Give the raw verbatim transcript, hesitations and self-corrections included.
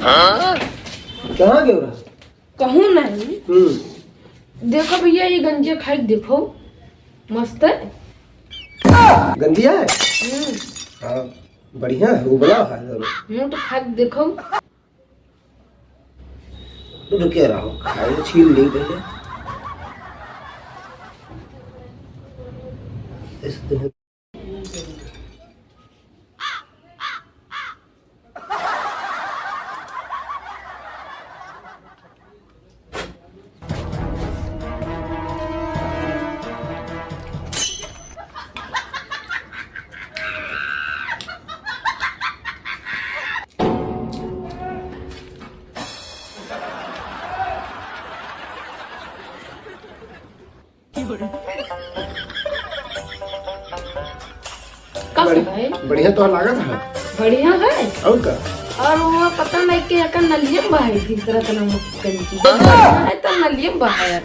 कहाँ गयो रहा? कहूँ नहीं। हम्म। देखो भैया, ये गंजिया खाई के देखो, मस्त है। गंजिया है? हम्म। हाँ, बढ़िया है, उबला है जरूर। हम्म, तो खाई के देखो। रुके रहो, खाई छील ली पहले। इस तरह का बढ़ि-, सब है? बढ़िया तो लागत है। बढ़िया है? और का? और वो पता नहीं के एकर नलियम बहाई तीसरा तना मुक्कन की। बढ़िया है तो नलियम बहाई यार।